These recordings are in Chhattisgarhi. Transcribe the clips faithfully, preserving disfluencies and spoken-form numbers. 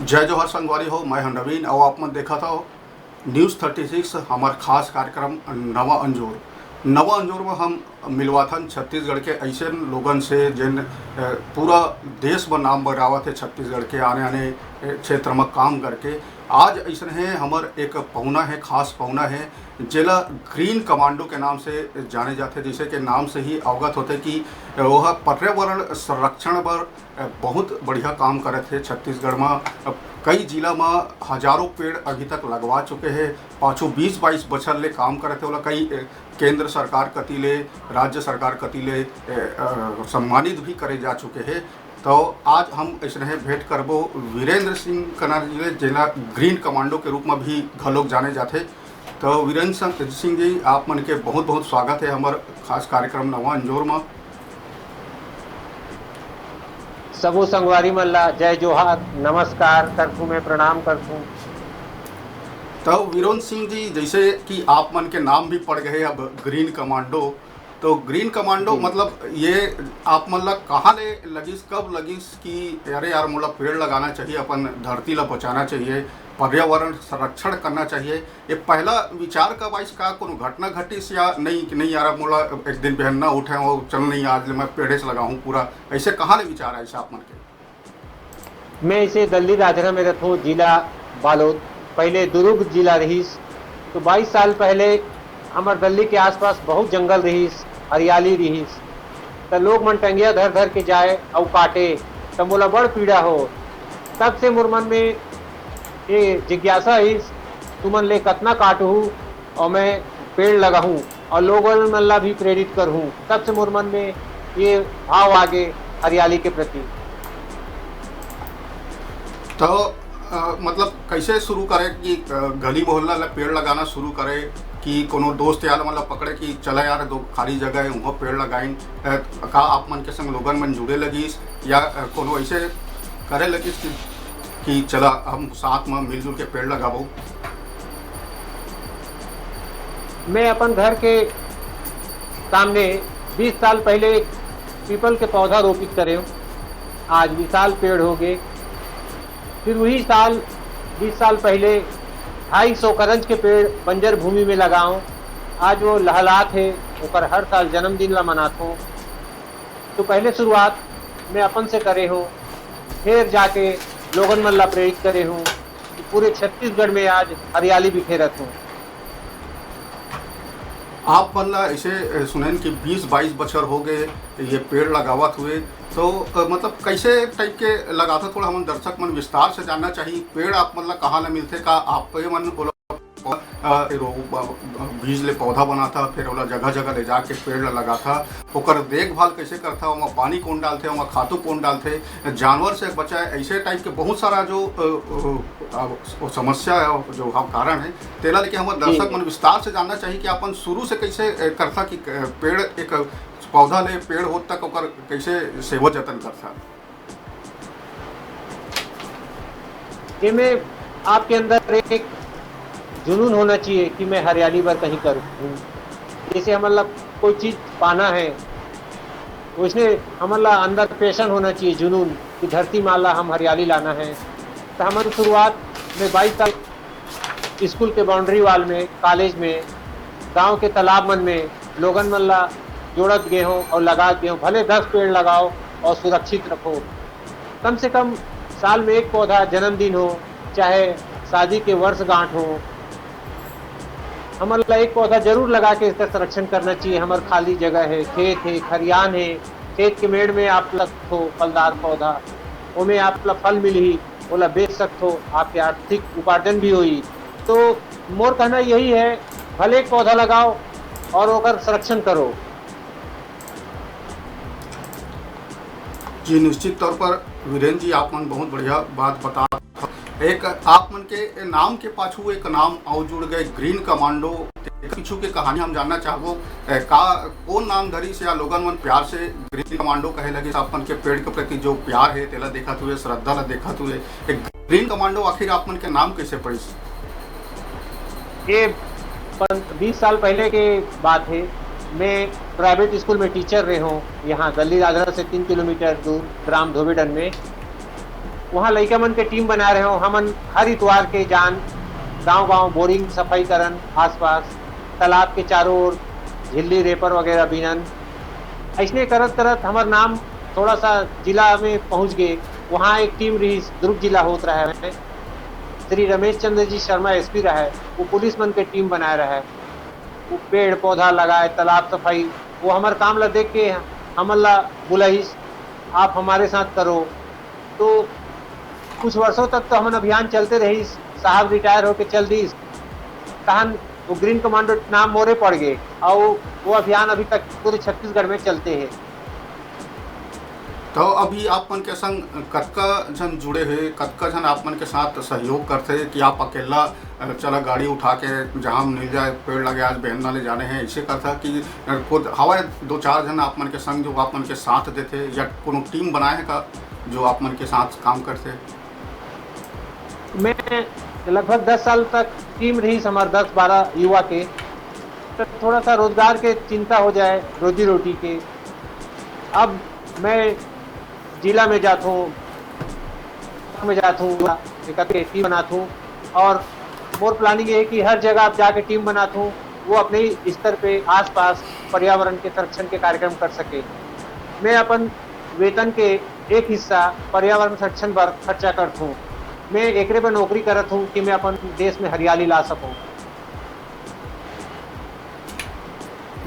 जय जोहार संगवारी हो, मैं हूं नवीन, अउ आप मन देखत हो News thirty six, हमर खास कार्यक्रम नवा अंजोर। नवा अंजोर में हम मिलवाथन छत्तीसगढ़ के ऐसे लोगन से, जिन, अ, पूरा देश में नाम बनावत हे छत्तीसगढ़ के आने-आने, अ, क्षेत्र में काम करके। आज ऐसन हे, हमर एक पहुना हे, खास पहुना हे, जेला ग्रीन कमांडो के नाम से जाने जाथे। जैसे कि नाम से ही अवगत होथे कि वो ह पर्यावरण संरक्षण बर बहुत बढ़िया काम करत हे छत्तीसगढ़ म। कई जिला म हजारों पेड़ अभी तक लगवा चुके हे। पाछू बीस बाईस बछर ले काम करत हे, ओला कई, अ, केंद्र सरकार कति ले, राज्य सरकार कति ले, अ, अ, सम्मानित भी करे जा चुके हे। तो आज हम ऐसने भेंट करबो वीरेंद्र सिंह कनार जी ले, जेला ग्रीन कमांडो के रूप में भी घलोक जाने जाथे। तो वीरेंद्र सं-, सिंह जी, आप मन के बहुत बहुत स्वागत हे हमर खास कार्यक्रम नवा अंजोर में। सबो संगवारी मन ला जय जोहार, नमस्कार करथूं, मैं प्रणाम करथूं। तो वीरेंद्र सिंह जी, जैसे कि आप मन के नाम भी पड़ गए अब ग्रीन कमांडो, तो ग्रीन कमांडो जी। मतलब ये आप मन ला कहाँ ले लगिस, कब लगिस कि अरे यार, मोला पेड़ लगाना चाहिए, अपन धरती ला बचाना चाहिए, पर्यावरण संरक्षण करना चाहिए? ये पहला विचार कब आइस? का कोनो घटना घटिस या नहीं कि नहीं यार, अब मोला एक दिन बिहान ना उठे हो, चल नहीं, आज ले मैं पेड़े से लगाऊं पूरा, ऐसे कहाँ ले विचार आइस आप मन के? मैं इसे दल्ली राजरा में रथों, जिला बालोद, पहले दुर्ग जिला रहीस। तो बाईस साल पहले हमर दल्ली के आसपास बहुत जंगल रहीस, हरियाली रहीस। त लोग मन टंगिया धर धर के जाए अउ काटे, त मोला बड़ पीड़ा हो। तब से मोर मन में ये जिज्ञासा आइस, तुमन ले कतना काटहू अउ मैं पेड़ लगाहूँ अउ लोगन मन ला भी प्रेरित करहूँ। तब से मोर मन में ये भाव आगे हरियाली के प्रति। तो, अ, मतलब कैसे शुरू करे कि, अ, गली मोहल्ला ला पेड़ लगाना शुरू करे कि कोनो दोस्त यार मन ला पकड़े कि चला यार, दो खाली जगह है, वहाँ पेड़ लगाइन? अ, का आप मन के संग लोगन मन जुड़े लगिस या, अ, कोनो ऐसे करे लगिस कि, कि चला हम साथ में मिलजुल के पेड़ लगाबो? मैं अपन घर के सामने बीस साल पहले एक पीपल के पौधा रोपित करे हूँ। आज विशाल पेड़ हो गए। फिर वही साल, बीस साल पहले ढाई सौ करंज के पेड़ बंजर भूमि में लगाओ। आज वो लहलात है, ओकर हर साल जन्मदिन ला मनाथों। तो पहले शुरुआत मैं अपन से करे हूँ, फिर जाके लोगन मन ला प्रेरित करे हूँ। पूरे छत्तीसगढ़ में आज हरियाली बिखेरत हूँ। आप मन ला ऐसे, अ, सुनेन कि बीस बाईस बछर हो गए ये पेड़ लगावत हुए, तो, अ, मतलब कैसे टाइप के लगाथा, थोड़ा हमन दर्शक मन विस्तार से जानना चाहिए। पेड़ आप मन ला कहाँ ला मिलथे? का आप मन ओला, अ, रो-, ब-, ब-, बीज ले पौधा बनाथा, फिर ओला जगह जगह ले जाके पेड़ ला लगाथा, ओकर देखभाल कैसे करथा, ओमा पानी कौन डालथे, ओमा खातू कौन डालथे, जानवर से बचाए, ऐसे टाइप के बहुत सारा जो, अ, अ, अ, वो समस्या है, जो हम कारण है, तेला लेके हमर जी। दर्शक मन विस्तार से जानना चाहिए कि अपन शुरू से कैसे, अ, करथा कि, अ, पेड़, एक पौधा ले पेड़ होत तक ओकर कैसे सेवा जतन करथा। एमे आपके अंदर एक जुनून होना चाहिए कि मैं हरियाली बर कहीं करूँ। जैसे हमन ला कोई चीज पाना है, वैसने हमन ला अंदर पैशन होना चाहिए, जुनून, कि धरती माँ ला हम हरियाली लाना है। तो हमन शुरुआत में बाईस साल स्कूल के बाउंड्री वॉल में, कॉलेज में, गांव के तालाब मन में लोगन मन ला जोड़त गे हों अउ लगात गे हों, भले दस पेड़ लगाओ अउ सुरक्षित रखो। कम से कम साल में एक पौधा, जन्मदिन हो, चाहे शादी के वर्षगांठ हो, हमन ला एक पौधा जरूर लगा के इसका संरक्षण करना चाहिए। हमर खाली जगह है, खेत है, खरियान है, खेत के मेड़ में आप लगथो फलदार पौधा, ओमे आप ला फल मिलही, ओला बेच सकथो, आपके आर्थिक उपार्जन भी होही। तो मोर कहना यही है, भले एक पौधा लगाओ और ओकर संरक्षण करो। जी, निश्चित तौर पर वीरेंद्र जी, आप मन बहुत बढ़िया बात बता। एक आप मन के नाम के पाछू एक नाम अउ जुड़ गए, ग्रीन कमांडो। पीछू के कहानी हम जानना चाहबो, ए, का, कौन नाम धरिस या लोगन मन प्यार से ग्रीन कमांडो कहे लगिस? आप मन के पेड़ के प्रति जो प्यार है, तेला देखत हुए, श्रद्धा ला देखत हुए, एक ग्रीन कमांडो आखिर आप मन के नाम कैसे पड़िस? ये पन-, बीस साल पहले के बात है। मैं प्राइवेट स्कूल में टीचर रहे हूँ, यहाँ दल्ली राजहरा से तीन किलोमीटर दूर ग्राम धोबेडन में। वहाँ लइका मन के टीम बनाए रहे हो। हमन हर इतवार के जान गांव-गांव बोरिंग सफाई करन, आसपास तालाब के चारों ओर झिल्ली, रेपर वगैरह बीनन। ऐसने करत-करत हमर नाम थोड़ा सा जिला में पहुँच गए। वहाँ एक टीम रही, दुर्ग जिला होत रहा है, श्री रमेश चंद्र जी शर्मा एसपी रहा है, वो पुलिस मन के टीम बनाए रहा है। वो पेड़ पौधा लगाए, तालाब सफाई, वो हमर काम ला देख के हमन ला बुलाइस, "आप हमारे साथ करो।" तो कुछ वर्षों तक तो हमन अभियान चलते रहिस, साहब रिटायर होके चल दिस, तहन वो ग्रीन कमांडो नाम मोरे पड़ गए और वो अभियान अभी तक पूरे छत्तीसगढ़ में चलते हैं। तो अभी आप मन के संग कतका झन जुड़े हे, कतका झन आप मन के साथ सहयोग करथे कि आप अकेला, अ, चला गाड़ी उठा के जहाँ मिल जाए पेड़ लगे आज बेहन ना ले जाने हैं, ऐसे करथा कि, अ, खुद हवय दो चार झन आप मन के संग जो आप मन के साथ देथे या कोनो टीम बनाए हे का जो आप मन के साथ काम करथे? मैं लगभग दस साल तक टीम रही हमारे दस बारह युवा के, तो थोड़ा सा रोजगार के चिंता हो जाए, रोजी रोटी के। अब मैं जिला में जात हूँ, में जात हूँ, एक टीम बनात हूँ और मोर प्लानिंग ये है कि हर जगह आप जाके टीम बनात हूँ, वो अपने ही स्तर पे आसपास पर्यावरण के संरक्षण के कार्यक्रम कर सके। मैं अपन वेतन के एक हिस्सा पर्यावरण संरक्षण बर खर्चा करत हूँ। मैं एकरे बर नौकरी करत हूँ कि मैं अपन देश में हरियाली ला सकूँ।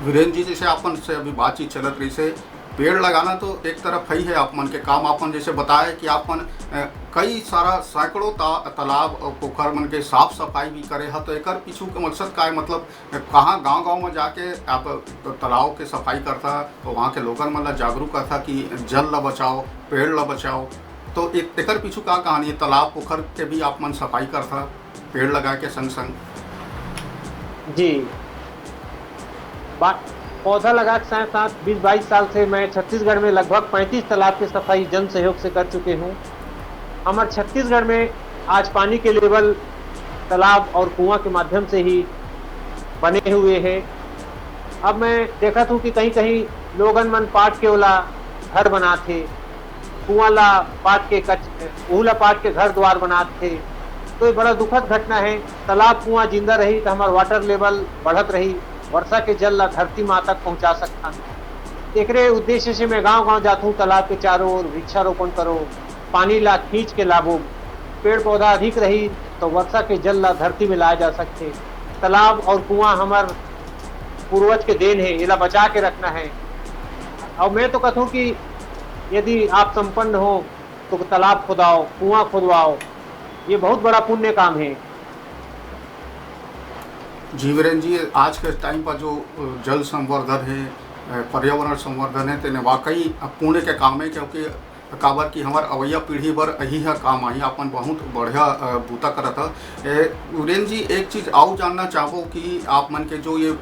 वीरेंद्र जी, जैसे अपन से अभी बातचीत चलत रही से, पेड़ लगाना तो एक तरफ है ही है, आप मन के काम, आप मन जैसे बताए कि आप मन, अ, कई सारा सैकड़ों ता-, तालाब और पोखर मन के साफ सफाई भी करे ह, तो एकर पीछू के मकसद का है? मतलब, अ, कहाँ गांव-गांव में जाके आप त-, तालाब के सफाई करता, तो वहाँ के लोगन मन ला जागरूक करता कि जल ला बचाओ, पेड़ ला बचाओ, तो ए-, एकर पीछू का कहानी है? तालाब पोखर के भी आप मन सफाई करथा, पेड़ लगाए के संग-संग? जी। बा-, पौधा लगा के साथ-साथ बीस बाईस साल से मैं छत्तीसगढ़ में लगभग पैंतीस तालाब की सफाई जन सहयोग से कर चुके हूँ। हमारे छत्तीसगढ़ में आज पानी के लेवल तालाब और कुआं के माध्यम से ही बने हुए हैं। अब मैं देखत हूँ कि कहीं-कहीं लोगन मन पाट के ओला घर बनात हे, कुआं ला पाट के कच-, उहू ला पाट के घर द्वार बनात हे। तो ये बड़ा दुखद घटना है। तालाब कुआं जिंदा रही तो हमार वाटर लेवल बढ़त रही, वर्षा के जल ला धरती माँ तक पहुँचा सकथन। एकरे उद्देश्य से मैं गांव-गांव जाथूं, तालाब के चारों ओर वृक्षारोपण करो, पानी ला खींच के लाबो, पेड़ पौधा अधिक रही तो वर्षा के जल ला धरती में लाए जा सकथे। तालाब और कुआं हमर पूर्वज के देन है, एला बचा के रखना है। और मैं तो कथूं कि यदि आप संपन्न हो तो तालाब खुदाओ, कुआं खुदवाओ, ये बहुत बड़ा पुण्य काम है। जी वीरेंद्र जी, आज के टाइम पर जो, अ, जल संवर्धन है, अ, पर्यावरण संवर्धन है, तेने वाकई पुण्य के काम है, क्योंकि काबर कि हमर अवइया पीढ़ी बर यही ह काम आही। आपन बहुत बढ़िया, अ, बूता करत ह। ए, वीरेंद्र जी, एक चीज आऊ जानना चाहबो कि आप मन के जो ये, अ,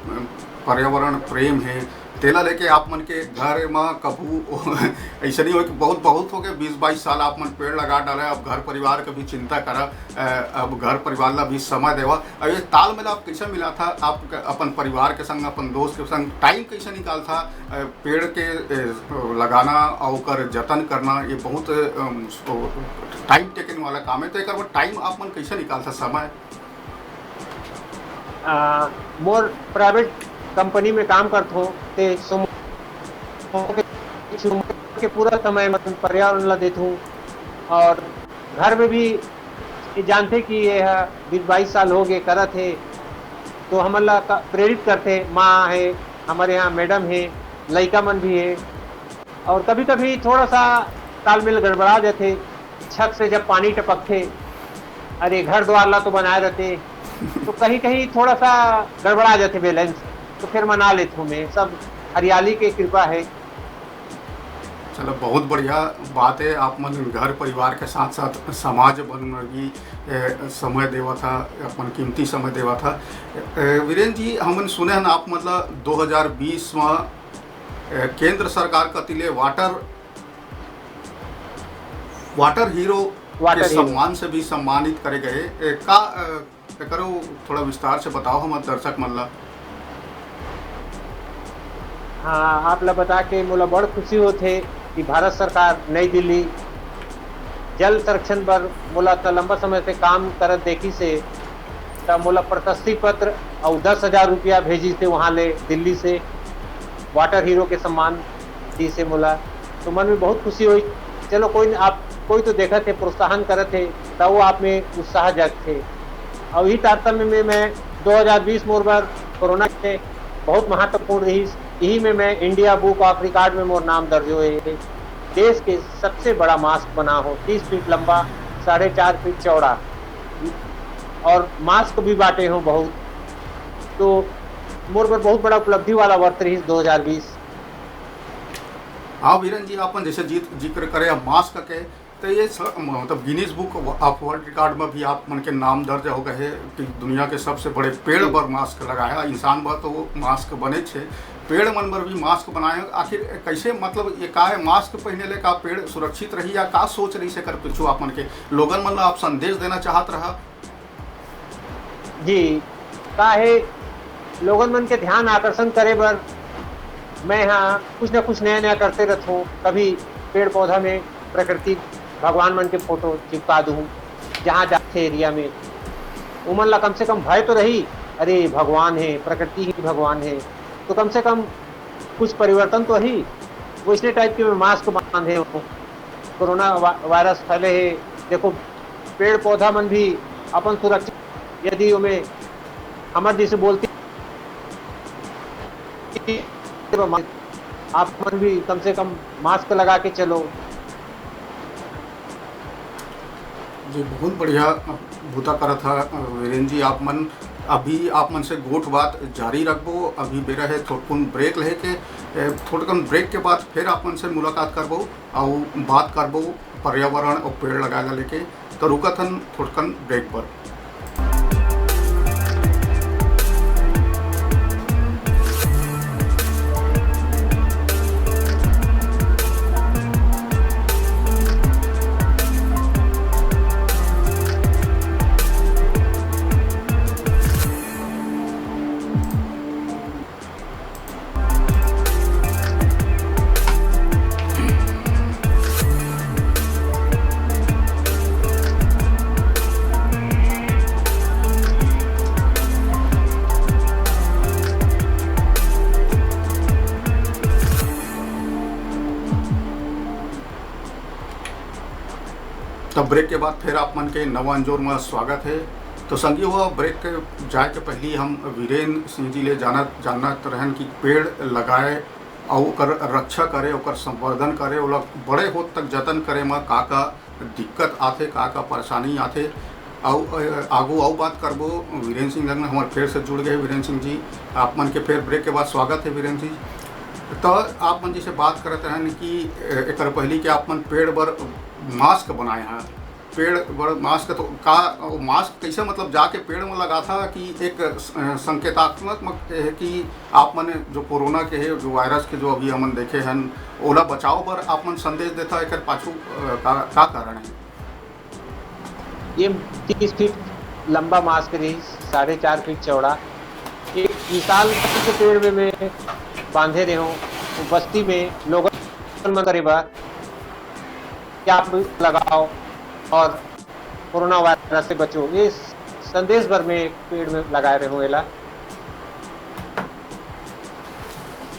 पर्यावरण प्रेम है, तेला लेके आप मन के घर म कभू ऐसे नहीं हो कि बहुत, बहुत हो गए, बीस बाईस साल आप मन पेड़ लगा डाले, अब घर परिवार के भी चिंता करा, अ, अब घर परिवार ला भी समय देवा। अब ये तालमेल आप कैसे मिला था? आप क-, अपन परिवार के संग, अपन दोस्त के संग टाइम कैसे निकाल था? अ, पेड़ के, अ, लगाना और ओकर जतन करना, ये बहुत, अम, टाइम टेकन वाला काम है। तो एक बार टाइम आप मन कैसे निकाल था समय? आ, मोर प्राइवेट कंपनी में काम करत हों, ते सोम के, सोम के पूरा समय मैं पर्यावरण ला देत हों और घर में भी ये जानथे कि ये ह बीस बाईस साल हो गए करत हे, तो हमन ला का-, प्रेरित करथे। माँ हे, हमारे यहाँ मैडम हे, लइका मन भी हे, और कभी-कभी थोड़ा सा तालमेल गड़बड़ा जाथे। छत से जब पानी टपकथे, अरे, घर द्वार ला तो बनाए रहते, तो कहीं-कहीं थोड़ा सा गड़बड़ा जाथे बैलेंस, तो फिर मना लेथों मैं। सब हरियाली के कृपा है। चलो, बहुत बढ़िया बात है, आप मन घर परिवार के साथ-साथ समाज बर भी, ए, समय देवत ह, अपन कीमती समय देवत ह। ए, वीरेंद्र जी, हमन सुने हन आप मतलब दो हज़ार बीस म, ए, केंद्र सरकार कति ले वाटर, वाटर हीरो वाटर के हीरो। सम्मान से भी सम्मानित करे गए। ए, का, ए, एकरो थोड़ा विस्तार से बताओ हमर दर्शक मन ला। हाँ, आप ला बता के मोला बड़ खुशी होथे कि भारत सरकार नई दिल्ली जल संरक्षण बर मोला त लंबा समय से काम करत देखिस हे, त मोला प्रशस्ति पत्र अउ दस हजार रुपया भेजिस हे वहाँ ले, दिल्ली से, वाटर हीरो के सम्मान दिस हे मोला। तो मन में बहुत खुशी होइस। चलो, कोई न, आप, कोई तो देखत हे, प्रोत्साहन करत हे, त वो आप में उत्साह जगथे। अउ इही तारतम्य में मैं, दो हज़ार बीस मोर बर कोरोना के बहुत महत्वपूर्ण रहिस। इही में मैं India Book of Record में मोर नाम दर्ज होए हे। देश के सबसे बड़ा मास्क बना हो, तीस फीट लंबा, साढ़े चार फीट चौड़ा, और मास्क भी बांटे हो बहुत। तो मोर बर बहुत बड़ा उपलब्धि वाला वर्ष रहिस दो हज़ार बीस। हाँ वीरेन जी, आपन जैसे जीत जिक्र करे अब मास्क के, तो ये स-, मतलब Guinness Book of World Record में भी आप मन के नाम दर्ज हो गए है कि दुनिया के सबसे बड़े पेड़ बर मास्क लगाया। इंसान बर तो वो मास्क बने छे, पेड़ मन बर भी मास्क बनाए। आखिर कैसे, मतलब ये का है, मास्क पहने ले का पेड़ सुरक्षित रही या का सोच रही से कर पीछू आप मन के लोगन मन ला आप संदेश देना चाहत रहा? जी, का हे, लोगन मन के ध्यान आकर्षण करे बर मैं हा कुछ ना कुछ नया नया करते रहथों। कभी पेड़ पौधा में प्रकृति भगवान मन के फोटो चिपका दूँ, जहाँ जाथे एरिया में उमन ला कम से कम भय तो रही, अरे भगवान हे, प्रकृति ही भगवान हे, तो कम से कम कुछ परिवर्तन तो ही। वैसने टाइप के मैं मास्क बांधे हूँ। कोरोना वा-, वायरस फैले हे, देखो पेड़ पौधा मन भी अपन सुरक्षित, यदि ओमे हमर जैसे बोलती, आप मन भी कम से कम मास्क लगा के चलो। जी, बहुत बढ़िया बूता करत हा वीरेन जी। आप मन, अभी आप मन से गोठ बात जारी रखबो। अभी बेरा है थोड़कुन ब्रेक लेके, ए, थोड़कन ब्रेक के बाद फिर आप मन से मुलाकात करबो और बात करबो पर्यावरण और पेड़ लगाए ला लेके। तो रुकत हन थोड़कन ब्रेक पर। तब ब्रेक के बाद फिर आप मन के नवा अंजोर में स्वागत है। तो संगी हो, ब्रेक के जाए के पहली हम वीरेन सिंह जी ले जानत जानत रहन कि पेड़ लगाए और ओकर रक्षा करे, ओकर संवर्धन करे, ओला बड़े होत तक जतन करे में का का दिक्कत आथे, का का परेशानी आथे। अउ, अ, आगू अउ बात करबो वीरेन सिंह जंग, हमारे फिर से जुड़ गए वीरेन सिंह जी। आप मन के फिर ब्रेक के बाद स्वागत है वीरेन जी। तो आप मन जैसे बात करत रहन कि, अ, एकर पहली कि आप मन पेड़ बर मास्क बनाए हैं, पेड़ बर मास्क, तो का वो मास्क कैसे, मतलब जाके पेड़ में लगा था कि एक, अ, संकेतात्मक है कि आप मन जो कोरोना के है, जो वायरस के जो अभी हमन देखे हन, ओला बचाव बर आप मन संदेश देथा, एकर पाछू, अ, का, का कारण है? ये तीस फीट लंबा मास्क रही, साढ़े चार फीट चौड़ा, एक विशाल के पेड़ में मैं बांधे रहे हूँ। बस्ती में लोगन मन करे बर कि आप लगाओ और कोरोना वायरस से बचो, ये संदेश बर मैं पेड़ में लगाए रहे हूँ एला।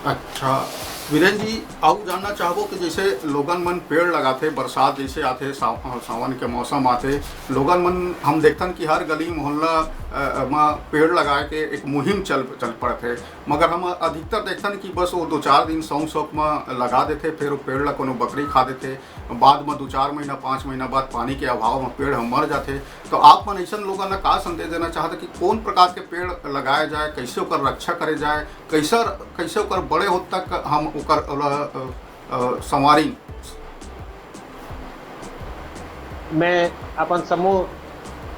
अच्छा वीरेन जी, अउ जानना चाहबो कि जैसे लोगन मन पेड़ लगाथे, बरसात जैसे आथे, साव-, सावन के मौसम आथे, लोगन मन हम देखथन कि हर गली मोहल्ला, अ, अ, म पेड़ लगाए के एक मुहिम चल चल पड़त है। मगर हम अधिकतर देखथन कि बस वो दो चार दिन शौक शौक म लगा देथे, फिर वो पेड़ ला कोनो बकरी खा देथे, बाद म दो चार महीना, पाँच महीना बाद पानी के अभाव म पेड़ ह मर जाथे। तो आप मन ऐसन लोगन ला का संदेश देना चाहत कि कौन प्रकार के पेड़ लगाए जाए, कैसे ओकर रक्षा करे जाए, कैसे, कैसे ओकर बड़े होत तक हम ओकर, ओला, अ, अ, संवारी? मैं अपन समूह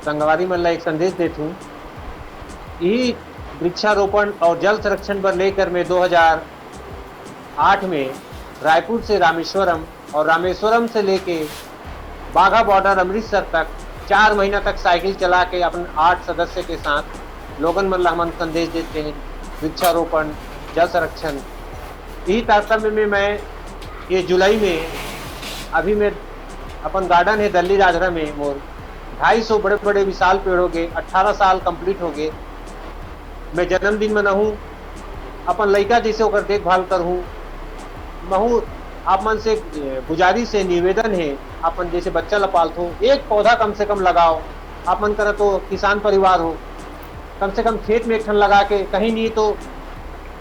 संगवारी मन ला एक संदेश देत हूँ। यही वृक्षारोपण और जल संरक्षण पर लेकर मैं दो हज़ार आठ में रायपुर से रामेश्वरम और रामेश्वरम से लेके बाघा बॉर्डर अमृतसर तक चार महीना तक साइकिल चला के अपन आठ सदस्य के साथ लोगन मन ला हमन संदेश देते हैं, वृक्षारोपण, जल संरक्षण। यही तारतम्य में मैं ये जुलाई में, अभी मैं अपन गार्डन हे दल्ली राजरा में मोर, ढाई सौ बड़े बड़े विशाल पेड़ हो गए, अट्ठारह साल कंप्लीट हो गए। मैं जन्मदिन मनाहूँ, अपन लइका जैसे ओकर देखभाल करहूँ। महू आप मन से गुजारिश है, निवेदन है, अपन जैसे बच्चा ला पालथो, एक पौधा कम से कम लगाओ। आप मन करा तो किसान परिवार हो, कम से कम खेत में एक ठन लगा के, कहीं नहीं तो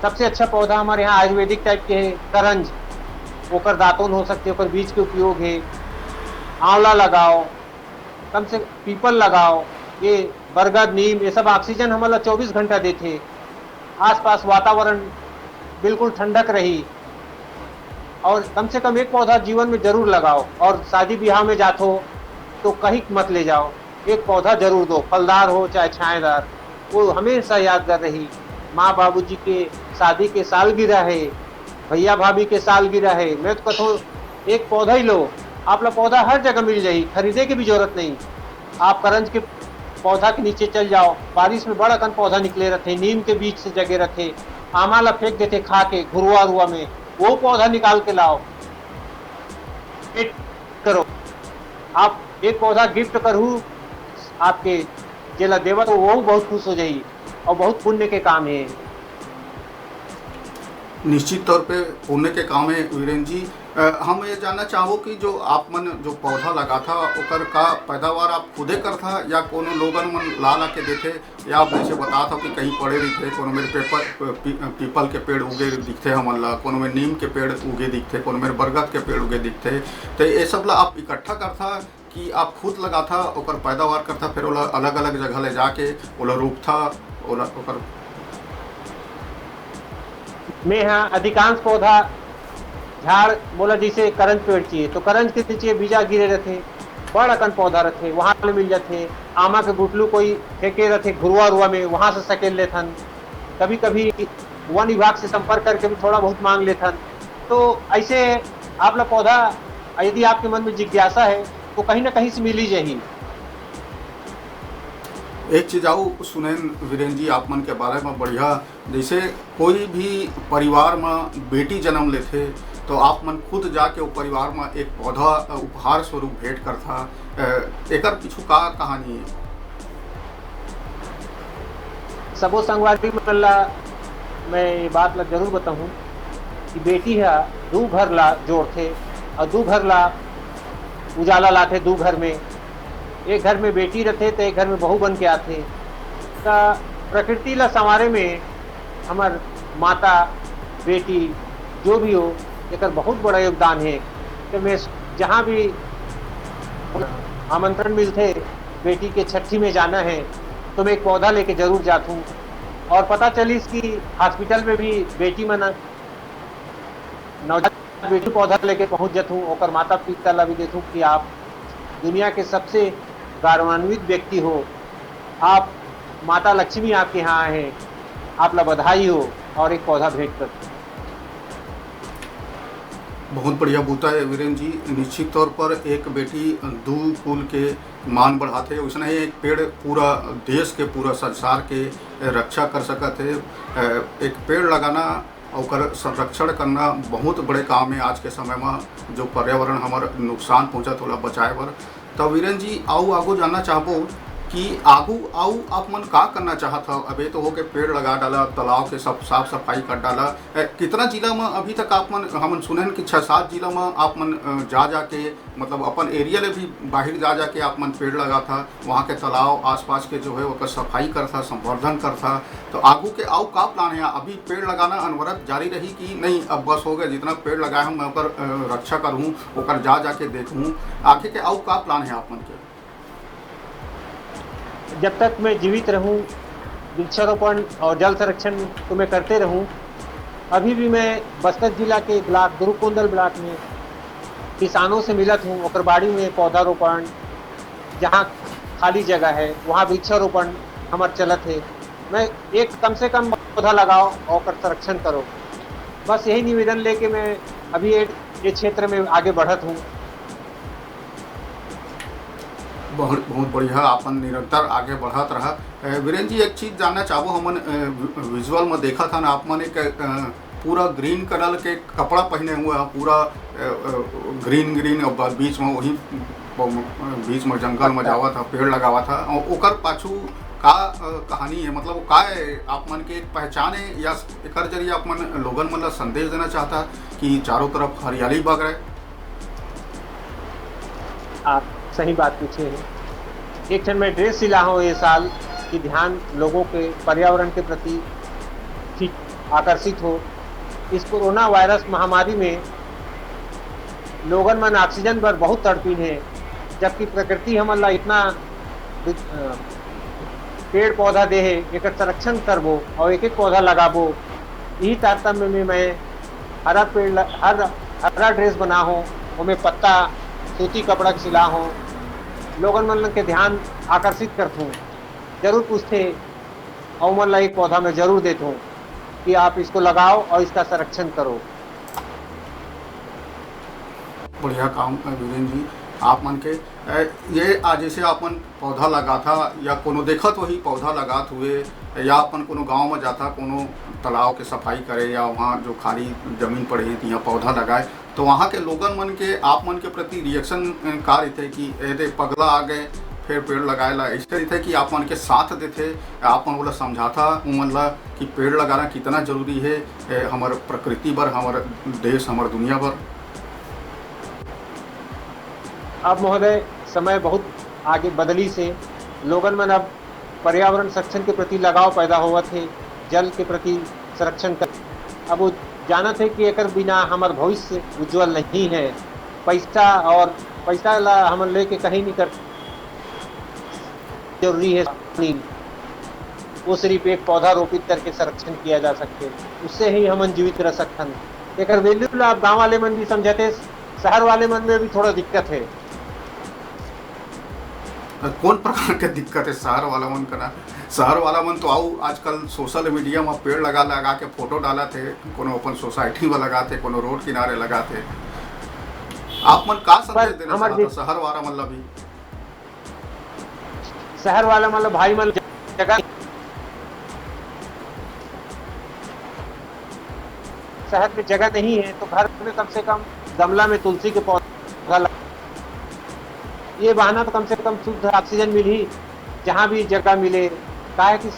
सबसे अच्छा पौधा हमारे यहाँ आयुर्वेदिक टाइप के है करंज, ओकर दातुन हो सकते, ओकर बीज के उपयोग है। आंवला लगाओ, कम से पीपल लगाओ, ये बरगद, नीम, ये सब ऑक्सीजन हमन ला चौबीस घंटा देथे। आसपास वातावरण बिल्कुल ठंडक रही। और कम से कम एक पौधा जीवन में जरूर लगाओ, और शादी ब्याह में जात हो तो कहीं मत ले जाओ, एक पौधा जरूर दो, फलदार हो चाहे छायादार। वो हमेशा यादगार रही। माँ बाबूजी के शादी के सालगिरह है, भैया भाभी के सालगिरह है, मैं तो कहूँ एक पौधा ही लो। आप ला पौधा हर जगह मिल जाही, खरीदे के भी जरूरत नहीं। आप करंज के पौधा के नीचे चल जाओ, बारिश में बड़ अकन पौधा निकले रहते, नीम के बीज से जगे रहते, आमा ला फेंक देते खा के घुरुआ उरुआ में, वो पौधा निकाल के लाओ, पेट करो। आप एक पौधा गिफ्ट करहू, आपके जेला देवत हो, वो बहुत खुश हो जाई, और बहुत पुण्य के काम है। निश्चित तौर पे पुण्य के काम है वीरेन जी। अ, हम ये जानना चाहो कि जो आप मन जो पौधा लगाथा, ओकर का पैदावार आप खुदे करथा या कोनो लोगन मन ला ला के देथे, या आप जैसे बताथा कि कहीं पड़े रहिथे, कोनो मेर पेपर, पी-, पीपल के पेड़ उगे दिखथे हमन ला, कोनो मेर नीम के पेड़ उगे दिखथे, कोनो मेर बरगद के पेड़ उगे दिखथे, तो ये सब ला आप इकट्ठा करथा कि आप खुद लगाथा, ओकर पैदावार करथा, फिर ओला अलग-अलग जगह ले जाके ओला रोपथा, ओला ओकर मैं हा अधिकांश पौधा झाड़, मोला जैसे करंज पेड़ चाहिए तो करंज के नीचे बीजा गिरे रहते, बड़ अकन पौधा रहते, वहाँ ले मिल जाते। आमा के गुटलू कोई फेंके रहते घुरुआ उरुआ में, वहाँ से सकेल लेथन। कभी कभी वन विभाग से संपर्क करके भी थोड़ा बहुत मांग लेथन। तो ऐसे आप ला पौधा, यदि आपके मन में जिज्ञासा है तो कहीं ना कहीं से मिल ही जाही। एक चीज आऊ सुनेन वीरेन जी, आप मन के बारे में बढ़िया, जैसे कोई भी परिवार में बेटी जन्म लेथे तो आप मन खुद जाके वो परिवार में एक पौधा उपहार स्वरूप भेंट करथा, अ, एकर पीछू का कहानी है? सबो संगवारी मन ला मैं ये बात ला जरूर बताहूँ कि बेटी हा दू घर ला जोड़थे और दू घर ला उजाला लाथे। दू घर में, एक घर में बेटी रहथे तो एक घर में बहू बन के आथे। त प्रकृति ला संवारे में हमर माता, बेटी जो भी हो, एकर बहुत बड़ा योगदान है। तो मैं जहाँ भी आमंत्रण मिलथे, बेटी के छट्ठी में जाना है, तो मैं एक पौधा लेके जरूर जात हूँ। और पता चलिस कि हॉस्पिटल में भी बेटी मन, नवजात बेटी पौधा लेके पहुँच जात हूँ, ओकर माता पिता ला भी देत हूँ कि आप दुनिया के सबसे गौरवान्वित व्यक्ति हो, आप माता लक्ष्मी आपके यहाँ आए हैं, आप ला बधाई हो, और एक पौधा भेंट कर। बहुत बढ़िया बूता है वीरेन जी। निश्चित तौर पर एक बेटी दू कुल के मान बढ़ाथे, वैसने ही एक पेड़ पूरा देश के, पूरा संसार के रक्षा कर सकत है। अ, एक पेड़ लगाना, ओकर संरक्षण करना बहुत बड़े काम है आज के समय में, जो पर्यावरण हमर नुकसान पहुँचत ओला बचाए बर। तो वीरेन जी, आऊ आगू जानना चाहबो कि आगू आऊ आप मन का करना चाहत हव? अबे तो होके पेड़ लगा डाला, तालाब के सब साफ सफाई कर डाला। ए, कितना जिला में अभी तक आप मन, हमन सुनेन कि छह सात जिला में आप मन, अ, जा जाके, मतलब अपन एरिया ले भी बाहर जा जाके आप मन पेड़ लगाथा, वहाँ के तालाब आसपास के जो है ओकर सफाई करथा, संवर्धन करथा। तो आगू के आऊ का प्लान है? अभी पेड़ लगाना अनवरत जारी रही कि नहीं, अब बस हो गया, जितना पेड़ लगाए हूँ मैं ओकर, अ, रक्षा करूँ, ओकर जा जाके देखूँ, आगे के आऊ का प्लान है आप मन के? जब तक मैं जीवित रहूं, वृक्षारोपण और जल संरक्षण तो मैं करते रहूं। अभी भी मैं बस्तर जिला के ब्लॉक दुर्गकोंदल ब्लॉक में किसानों से मिलत हूं, ओकर बाड़ी में पौधारोपण, जहां खाली जगह है वहां वृक्षारोपण हमर चलत है। मैं एक कम से कम पौधा लगाओ और ओकर संरक्षण करो, बस यही निवेदन लेके मैं अभी ये, ये क्षेत्र में आगे बढ़त हूँ। बहुत बहुत बढ़िया, आपन निरंतर आगे बढ़त रहा। अ, वीरेन जी, एक चीज जानना चाहबो हमन, अ, वि-, विजुअल में देखत हन आप मन एक, अ, पूरा ग्रीन कलर के कपड़ा पहने हुए हैं, पूरा ग्रीन ग्रीन, और बीच में वही बीच में जंगल में जावा था, पेड़ लगावा था, और ओकर पाछू का कहानी है, मतलब वो का है, आप मन के एक पहचान है या एकर जरिए आप मन लोगन मन ला संदेश देना चाहता कि चारों तरफ हरियाली बग रहे? आप सही बात पूछे हैं। एक ठन मैं ड्रेस सिला हूँ ये साल कि ध्यान लोगों के पर्यावरण के प्रति ठीक आकर्षित हो। इस कोरोना वायरस महामारी में लोगन मन ऑक्सीजन बर बहुत तड़पिन हे, जबकि प्रकृति हमन ला इतना पेड़ पौधा दे हे, एकर संरक्षण करबो और एक एक पौधा लगाबो। यही तारतम्य में मैं हरा पेड़ हर हरा ड्रेस बना हो, ओमे पत्ता सूती कपड़ा सिला हो, लोगन मन के ध्यान आकर्षित करथूँ। जरूर पूछते और मन ला एक पौधा में जरूर देता हूँ कि आप इसको लगाओ और इसका संरक्षण करो। बढ़िया काम है वीरेंद्र जी। आप मन के ये आज जैसे आप मन पौधा लगा था या कोनो देखत वही पौधा लगात हुए या अपन कोनो गांव में जाता कोनो तालाब के सफाई करे या वहाँ जो खाली जमीन पड़े हैं तो यहाँ पौधा लगाए तो वहाँ के लोगन मन के आप मन के प्रति रिएक्शन का रहते कि ए दे पगला आ गए फिर पेड़ लगाए ला ऐसे रहते कि आप मन के साथ देते आप मन बोला समझाता उमन ला कि पेड़ लगाना कितना जरूरी है हमार प्रकृति बर हमार देश हमार दुनिया बर। अब महोदय समय बहुत आगे बदली से लोगन मन अब पर्यावरण संरक्षण के प्रति लगाव पैदा होवत हे, जल के प्रति संरक्षण कर अब वो जानत हे कि एकर बिना हमार भविष्य उज्जवल नहीं है। पैसा और पैसा ला हमन लेके कहीं नहीं कर जरूरी है। वो सिर्फ एक पौधा रोपित करके संरक्षण किया जा सकते, उससे ही हमन जीवित रह सकथन। एक वैल्यू ला आप गाँव वाले मन भी समझते, शहर वाले मन में भी थोड़ा दिक्कत है। कौन प्रकार के दिक्कत है शहर वाला मन का ना? शहर वाला मन तो आऊ आजकल सोशल मीडिया में पेड़ लगा लगा के फोटो डाला थे, कोनो अपन सोसाइटी में लगा थे, कोनो रोड किनारे लगा थे। आप मन का संदेश देना चाहता शहर वाला मन ला भी? शहर वाला मतलब भाई मन जगह शहर में जगह नहीं है तो घर में कम से कम गमला में तुलसी के पौधा लगा। ये बहाना तो कम से कम शुद्ध ऑक्सीजन मिली, जहाँ भी जगह मिले। काहे कि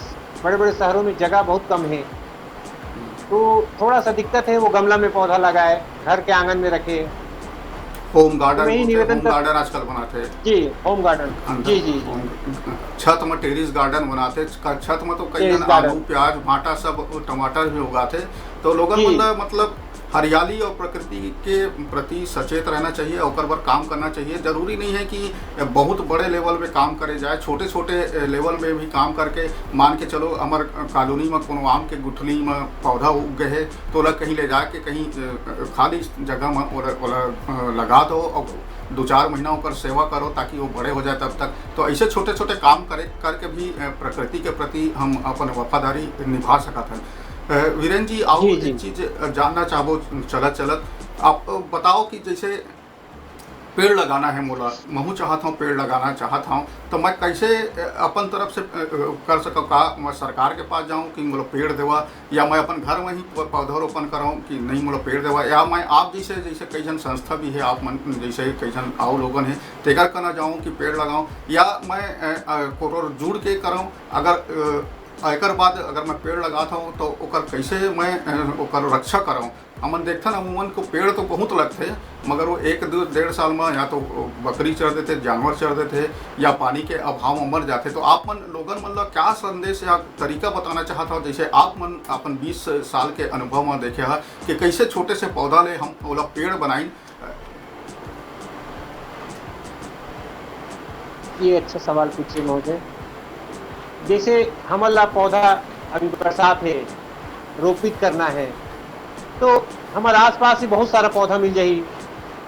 बड़े बड़े शहरों में जगह बहुत कम है, तो थोड़ा सा दिक्कत है, वो गमला में पौधा लगाए, घर के आंगन में रखे। होम गार्डन यही निवेदन होम गार्डन आजकल बनाते हैं। जी, होम गार्डन। जी जी। छत में टेरिस गार्डन बनाते, छत में तो कई आलू, प्याज, भाटा, सब टमाटर भी उगाते। तो लोगन मतलब हरियाली और प्रकृति के प्रति सचेत रहना चाहिए, ओकर बर काम करना चाहिए। जरूरी नहीं है कि बहुत बड़े लेवल में काम करे जाए, छोटे छोटे लेवल में भी काम करके, मान के चलो, हमार कॉलोनी में कोनो आम के गुठली में पौधा उग गए है, तो ओला कहीं ले जाके कहीं खाली जगह में ओला, ओला लगा दो और दो चार महीना ओकर सेवा करो, ताकि वो बड़े हो जाए तब तक। तो ऐसे छोटे छोटे काम करे करके भी प्रकृति के प्रति हम अपन वफादारी निभा सकत हैं। वीरेंद्र जी, आओ एक चीज जानना चाहबो, चलत चलत आप बताओ कि जैसे पेड़ लगाना है मोला, महू चाहत हूँ पेड़ लगाना चाहत हूँ, तो मैं कैसे अपन तरफ से कर सकूँ? का मैं सरकार के पास जाऊँ कि मोला पेड़ देवा, या मैं अपन घर में ही पौधारोपन करूँ कि नहीं मोला पेड़ देवा, या मैं आप जैसे जैसे कई जन संस्था भी है, आप मन जैसे कई जन आओ लोगन है, तेकर कना जाऊँ कि पेड़ लगाऊँ, या मैं कोनो जुड़ के करूँ? अगर एकर बाद अगर मैं पेड़ लगात हूँ तो ओकर कैसे मैं ओकर रक्षा करूँ? हमन देखथन, अमूमन को पेड़ तो बहुत लगथे, मगर वो एक दो डेढ़ साल में या तो बकरी चर देथे, जानवर चर देथे, या पानी के अभाव में मर जाथे। तो आप मन लोगन मन ला क्या संदेश या तरीका बताना चाहत हव, जैसे आप मन अपन बीस साल के अनुभव में देखे हा कि कैसे छोटे से पौधा ले हम ओला पेड़ बनाइन? ये अच्छा सवाल पूछे महोदय। जैसे हमन ला पौधा अभी बरसात है, रोपित करना है, तो हमारे आसपास ही बहुत सारा पौधा मिल जाही।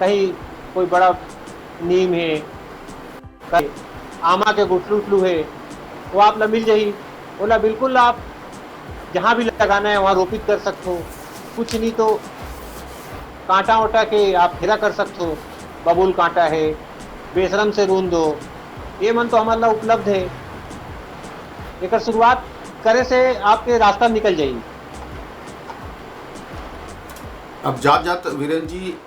कहीं कोई बड़ा नीम है, कहीं आमा के गुठलू उठलू है, वो आप ला मिल जाही। ओला बिल्कुल आप जहाँ भी लगाना है वहाँ रोपित कर सकते हो। कुछ नहीं तो कांटा वाटा के आप घेरा कर सकते हो, बबूल कांटा है, बेसरम से रूंद हो, ये मन तो हमारे ला उपलब्ध है। एक शुरुआत करे से आपके रास्ता निकल जाएगी। अब जात जात वीरेन जी,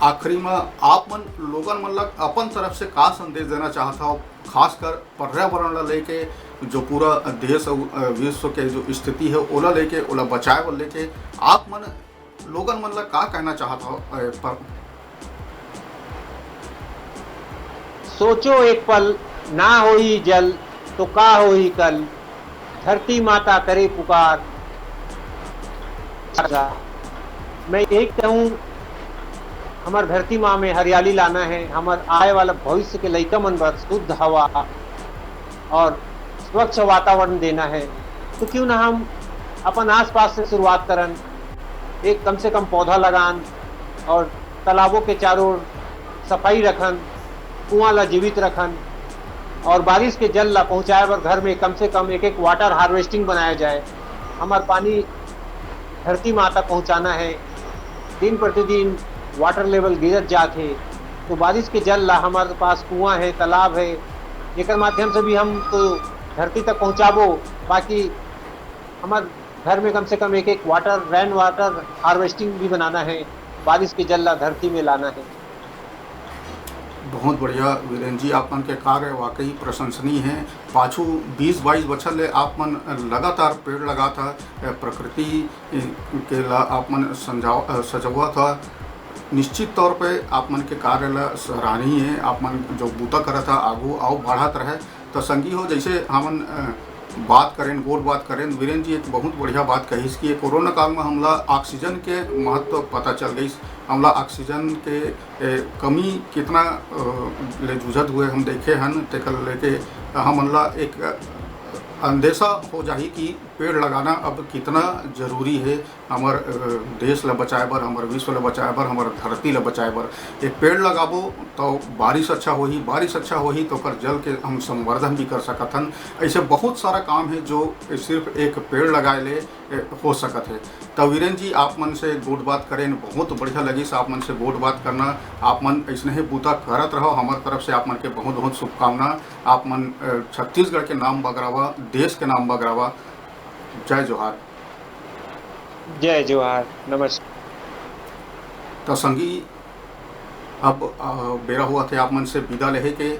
आखिरी में आप मन लोगन मन ला अपन तरफ से का संदेश देना चाहत हव, खासकर पर्यावरण ला लेके, जो पूरा देश अउ विश्व के जो स्थिति है ओला लेके, ओला बचाए बर लेके आप मन लोगन मन ला का कहना चाहत हव? अ, पर सोचो एक पल, ना होही जल तो का होही कल। धरती माता करे पुकार। मैं यही कहूँ, हमर धरती माँ में हरियाली लाना है, हमर आए वाला भविष्य के लइका मन बर शुद्ध हवा और स्वच्छ वातावरण देना है। तो क्यों ना हम अपन आसपास से शुरुआत करन, एक कम से कम पौधा लगान और तालाबों के चारों ओर सफाई रखन, कुआं ला जीवित रखन और बारिश के जल ला पहुंचाए बर घर में कम से कम एक एक वाटर हार्वेस्टिंग बनाया जाए। हमर पानी धरती माँ तक पहुंचाना है। दिन प्रतिदिन वाटर लेवल गिरत जात है, तो बारिश के जल ला, हमारे पास कुआं है, तालाब है, एकर माध्यम से भी हम तो धरती तक पहुंचाबो। बाकी हमर घर में कम से कम एक एक वाटर, रेन वाटर हार्वेस्टिंग भी बनाना है, बारिश के जल ला धरती में लाना है। बहुत बढ़िया वीरेन जी, आप मन के कार्य वाकई प्रशंसनीय है। पाछू बीस बाईस बछर ले आप मन लगातार पेड़ लगात ह, प्रकृति के ला आप मन संजाव-, सजवत ह। निश्चित तौर पे आप मन के कार्य ला सराहनीय है। आप मन जो बूता करत ह आगू अउ बढ़त रहे। तो संगी हो, जैसे हमन, अ, बात करेन, गोठ बात करेन, वीरेन जी एक बहुत बढ़िया बात कहिस कि ये कोरोना काल में हमला ऑक्सीजन के महत्व पता चल गइस, हमला ऑक्सीजन के, ए, कमी कितना, अ, ले जूझत हुए हम देखे हन, तेकर लेके हमन ला एक, अ, अंदेशा हो जाही कि पेड़ लगाना अब कितना जरूरी है हमर, अ, देश ला बचाए बर, हमर विश्व ला बचाए बर, हमर धरती ला बचाए बर। एक पेड़ लगाबो तो बारिश अच्छा होही, बारिश अच्छा होही तो ओकर जल के हम संवर्धन भी कर सकत हन। ऐसे बहुत सारा काम है जो सिर्फ एक पेड़ लगाए ले, ए, हो सकत है। तो वीरेन जी, आप मन से गोठ बात करेन, बहुत बढ़िया लगिस आप मन से गोठ बात करना। आप मन ऐसने ही बूता करत रहो, हमर तरफ से आप मन के बहुत बहुत शुभकामना। आप मन, अ, छत्तीसगढ़ के नाम बगरावा, देश के नाम बगरावा। जय जोहार। जय जोहार, नमस्कार। तो संगी, अब, अ, बेरा होवत हे आप मन से विदा लेहे के।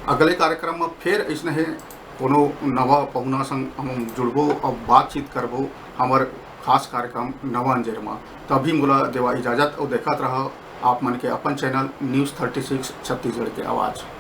अगले कार्यक्रम में फिर ऐसने हे कोनो नवा पहुना संग हम जुड़बो और बातचीत करबो हमर खास कार्यक्रम नवा अंजेर में। तो अभी मोला देवा इजाजत और देखत रहो आप मन के अपन channel news thirty six Chhattisgarh के आवाज़।